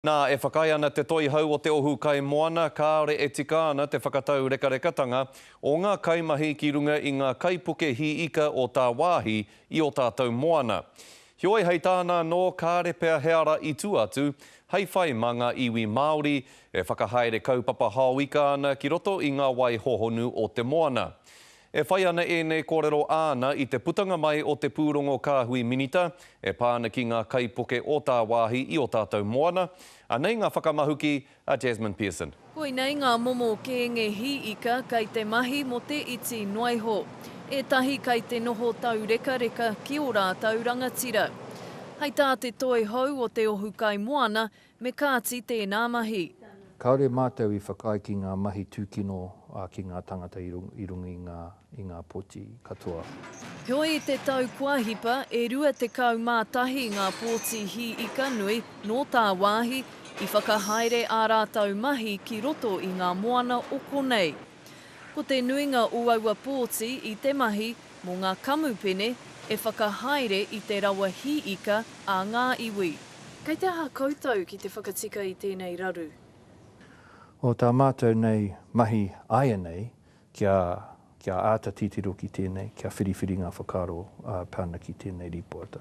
Nā, e whakaae ana te Toihau o Te Ohu Kaimoana kāore e tika ana te whakataurekarekatanga o ngā kaimahi ki runga i ngā kaipuke hī ika o tāwāhi i ō tātou moana. Heoi, hei tāna anō, kāre pea he ara i tua atu hei whai mā ngā iwi Māori e whakahaere kaupapa hao ika ana ki roto i ngā wai hohonu o te moana. E whai ana ēnei kōrero āna i te putanga mai o te pūrongo kāhui minita e pā ana ki ngā kaipuke o tāwāhi i ō tātou moana. Anei ngā whakamahuki a Jasmine Pearson. Koinei ngā momo kēnge hī ika kei te mahi mō te iti noa iho. Ētahi kei te noho taurekareka ki ō rātou rangatira. Hei tā te toi hou o te ohu kaimoana, Me kāti tēnā mahi. Kāore mātou i whakaae ki ngā mahi tūkino ki ngā tangata i runga i ngā i ngā poti katoa. Heoi i te tau kua hipa, e 21 ngā pōti hī ika nui nō tāwāhi i whakahaere ā rātou mahi ki roto i ngā moana o konei. Ko te nuinga o aua pōti i te mahi mō ngā kamupene e whakahaere i te rawa hī ika a ngā iwi. Kei te aha koutou ki te whakatika i tēnei raru? O tā mātou nei mahi āianei kia kia āta titiro ki tēnei, kia whiriwhiri ngā whakaaro pā ana ki tēnei rīpoata.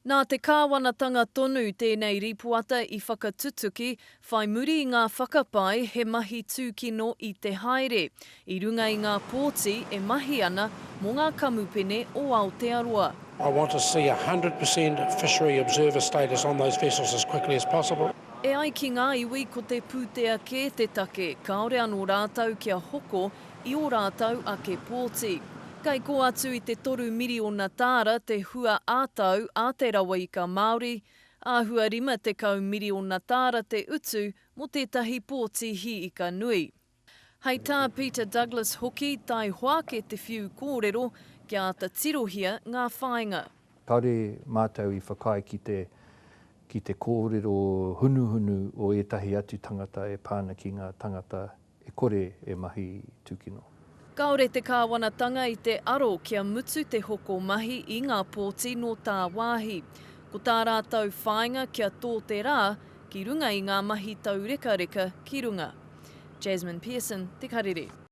Nā te kāwanatanga tonu tēnei rīpoata i whakatutuki, whai muri i ngā whakapae he mahi tūkino i te haere, i runga i ngā pōti e mahi ana mō ngā kamupene o Aotearoa. I want to see 100% fishery observer status on those vessels as quickly as possible. E ai ki ngā iwi ko te pūtea kē te take, kāore anō rātou kia hoko i ō rātou ake pōti. Kei kō atu i te 3 miriona tāra te hua ā-tau a te rawa ika Māori, āhua 50 miriona tāra te utu mō tētahi pōti hī ika nui. Hei tā Peter Douglas hoki, taihoa ake te whiu kōrero kia āta tirohia ngā whāinga. Kāore mātou i whakaae ki te ki te kōrero hunuhunu o ētahi atu tangata e pā ana ki ngā tangata e kore e mahi tūkino. Kāore te kāwanatanga i te aro kia mutu te hoko mahi i ngā pōti nō tāwāhi. Ko tā rātou whāinga kia tō te rā ki runga i ngā mahi taurekareka ki runga. Jasmine Pearson, Te Karere.